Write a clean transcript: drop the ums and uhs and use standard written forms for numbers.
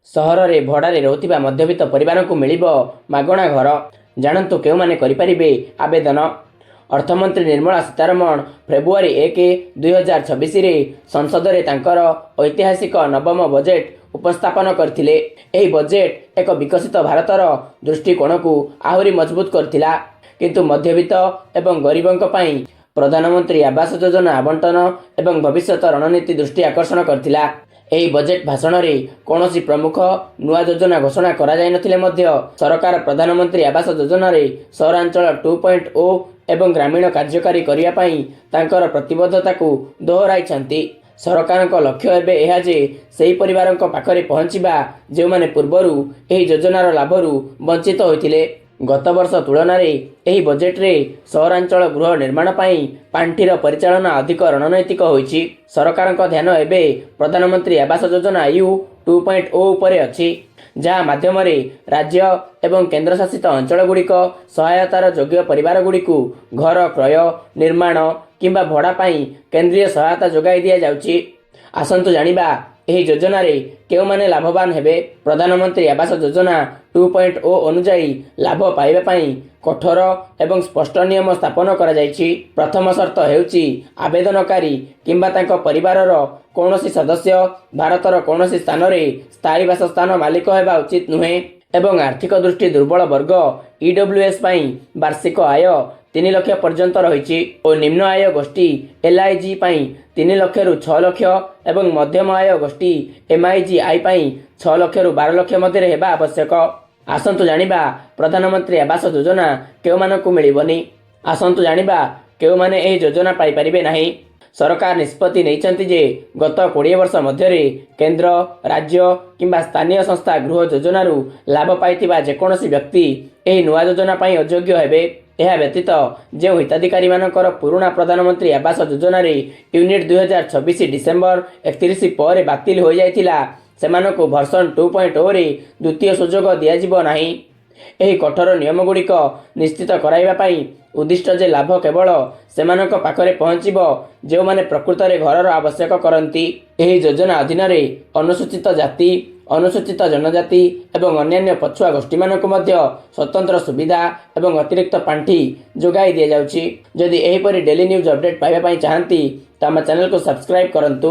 ସହରରେ ଭଡ଼ାରେ ରହୁଥିବା ମଧ୍ୟବିତ୍ତ ପରିବାରଙ୍କୁ ମିଳିବ ମାଗଣା ଘର। ଜାଣନ୍ତୁ କେଉଁମାନେ କରିପାରିବେ ଆବେଦନ। ଅର୍ଥମନ୍ତ୍ରୀ ନିର୍ମଳା ସୀତାରମଣ ଫେବୃଆରୀ 1, 2026ରେ ସଂସଦରେ ତାଙ୍କର ଐତିହାସିକ ନବମ ବଜେଟ୍ ଉପସ୍ଥାପନ କରିଥିଲେ। ଏହି ବଜେଟ୍ ଏକ ବିକଶିତ ଭାରତର ଦୃଷ୍ଟିକୋଣକୁ ଆହୁରି ମଜବୁତ କରିଥିଲା, କିନ୍ତୁ ମଧ୍ୟବିତ୍ତ ଏବଂ ଗରିବଙ୍କ ପାଇଁ ପ୍ରଧାନମନ୍ତ୍ରୀ ଆବାସ ଯୋଜନା ଆବଣ୍ଟନ ଏବଂ ଭବିଷ୍ୟତ ରଣନୀତି ଦୃଷ୍ଟି ଆକର୍ଷଣ କରିଥିଲା। ଏହି ବଜେଟ୍ ଭାଷଣରେ କୌଣସି ପ୍ରମୁଖ ନୂଆ ଯୋଜନା ଘୋଷଣା କରାଯାଇନଥିଲେ ମଧ୍ୟ ସରକାର ପ୍ରଧାନମନ୍ତ୍ରୀ ଆବାସ ଯୋଜନାରେ ସହରାଞ୍ଚଳ 2.0 ଏବଂ ଗ୍ରାମୀଣ କାର୍ଯ୍ୟକାରୀ କରିବା ପାଇଁ ତାଙ୍କର ପ୍ରତିବଦ୍ଧତାକୁ ଦୋହରାଇଛନ୍ତି। ସରକାରଙ୍କ ଲକ୍ଷ୍ୟ ଏବେ ଏହା ଯେ ସେହି ପରିବାରଙ୍କ ପାଖରେ ପହଞ୍ଚିବା, ଯେଉଁମାନେ ପୂର୍ବରୁ ଏହି ଯୋଜନାର ଲାଭରୁ ବଞ୍ଚିତ ହୋଇଥିଲେ। ଗତ ବର୍ଷ ତୁଳନାରେ ଏହି ବଜେଟରେ ସହରାଞ୍ଚଳ ଗୃହ ନିର୍ମାଣ ପାଇଁ ପାଣ୍ଠିର ପରିଚାଳନା ଅଧିକ ରଣନୈତିକ ହୋଇଛି। ସରକାରଙ୍କ ଧ୍ୟାନ ଏବେ ପ୍ରଧାନମନ୍ତ୍ରୀ ଆବାସ ଯୋଜନା you 2.ଓ ଉପରେ ଅଛି, ଯାହା ମାଧ୍ୟମରେ ରାଜ୍ୟ ଏବଂ କେନ୍ଦ୍ରଶାସିତ ଅଞ୍ଚଳଗୁଡ଼ିକ ସହାୟତାର ଯୋଗ୍ୟ ପରିବାରଗୁଡ଼ିକୁ ଘର କ୍ରୟ, ନିର୍ମାଣ କିମ୍ବା ଭଡ଼ା ପାଇଁ କେନ୍ଦ୍ରୀୟ ସହାୟତା ଯୋଗାଇ ଦିଆଯାଉଛି। ଆସନ୍ତୁ ଜାଣିବା, ଏହି ଯୋଜନାରେ କେଉଁମାନେ ଲାଭବାନ ହେବେ। ପ୍ରଧାନମନ୍ତ୍ରୀ ଆବାସ ଯୋଜନା 2.ଓ ଅନୁଯାୟୀ ଲାଭ ପାଇବା ପାଇଁ କଠୋର ଏବଂ ସ୍ପଷ୍ଟ ନିୟମ ସ୍ଥାପନ କରାଯାଇଛି। ପ୍ରଥମ ସର୍ତ୍ତ ହେଉଛି, ଆବେଦନକାରୀ କିମ୍ବା ତାଙ୍କ ପରିବାରର କୌଣସି ସଦସ୍ୟ ଭାରତର କୌଣସି ସ୍ଥାନରେ ସ୍ଥାୟୀ ବାସସ୍ଥାନ ମାଲିକ ହେବା ଉଚିତ ନୁହେଁ ଏବଂ ଆର୍ଥିକ ଦୃଷ୍ଟି ଦୁର୍ବଳ ବର୍ଗ ଇଡବ୍ଲ୍ୟୁଏସ୍ ପାଇଁ ବାର୍ଷିକ ଆୟ 3 ଲକ୍ଷ ପର୍ଯ୍ୟନ୍ତ ରହିଛି ଓ ନିମ୍ନ ଆୟ ଗୋଷ୍ଠୀ ଏଲ୍ଆଇଜି ପାଇଁ 3 ଲକ୍ଷରୁ 6 ଲକ୍ଷ ଏବଂ ମଧ୍ୟମ ଆୟ ଗୋଷ୍ଠୀ ଏମ୍ଆଇଜି I ପାଇଁ 6 ଲକ୍ଷରୁ 12 ଲକ୍ଷ ମଧ୍ୟରେ ହେବା ଆବଶ୍ୟକ। ଆସନ୍ତୁ ଜାଣିବା, ପ୍ରଧାନମନ୍ତ୍ରୀ ଆବାସ ଯୋଜନା କେଉଁମାନଙ୍କୁ ମିଳିବନି। ଆସନ୍ତୁ ଜାଣିବା, କେଉଁମାନେ ଏହି ଯୋଜନା ପାଇପାରିବେ ନାହିଁ। ସରକାର ନିଷ୍ପତ୍ତି ନେଇଛନ୍ତି ଯେ ଗତ 20 ବର୍ଷ ମଧ୍ୟରେ କେନ୍ଦ୍ର, ରାଜ୍ୟ କିମ୍ବା ସ୍ଥାନୀୟ ସଂସ୍ଥା ଗୃହ ଯୋଜନାରୁ ଲାଭ ପାଇଥିବା ଯେକୌଣସି ବ୍ୟକ୍ତି ଏହି ନୂଆ ଯୋଜନା ପାଇଁ ଅଯୋଗ୍ୟ ହେବେ। ଏହା ବ୍ୟତୀତ ଯେଉଁ ହିତାଧିକାରୀମାନଙ୍କର ପୁରୁଣା ପ୍ରଧାନମନ୍ତ୍ରୀ ଆବାସ ଯୋଜନାରେ ୟୁନିଟ୍ 2026 ଡିସେମ୍ବର 31 ପରେ ବାତିଲ ହୋଇଯାଇଥିଲା, ସେମାନଙ୍କୁ ଭର୍ସନ 2.ଓରେ ଦ୍ୱିତୀୟ ସୁଯୋଗ ଦିଆଯିବ ନାହିଁ। ଏହି କଠୋର ନିୟମଗୁଡ଼ିକ ନିଶ୍ଚିତ କରାଇବା ପାଇଁ ଉଦ୍ଦିଷ୍ଟ ଯେ ଲାଭ କେବଳ ସେମାନଙ୍କ ପାଖରେ ପହଞ୍ଚିବ, ଯେଉଁମାନେ ପ୍ରକୃତରେ ଘରର ଆବଶ୍ୟକ କରନ୍ତି। ଏହି ଯୋଜନା ଅଧୀନରେ ଅନୁସୂଚିତ ଜାତି, ଅନୁସୂଚିତ ଜନଜାତି ଏବଂ ଅନ୍ୟାନ୍ୟ ପଛୁଆ ଗୋଷ୍ଠୀମାନଙ୍କୁ ମଧ୍ୟ ସ୍ୱତନ୍ତ୍ର ସୁବିଧା ଏବଂ ଅତିରିକ୍ତ ପାଣ୍ଠି ଯୋଗାଇ ଦିଆଯାଉଛି। ଯଦି ଏହିପରି ଡେଲି ନ୍ୟୁଜ୍ ଅପଡେଟ୍ ପାଇବା ପାଇଁ ଚାହାନ୍ତି, ତ ଆମ ଚ୍ୟାନେଲକୁ ସବସ୍କ୍ରାଇବ୍ କରନ୍ତୁ।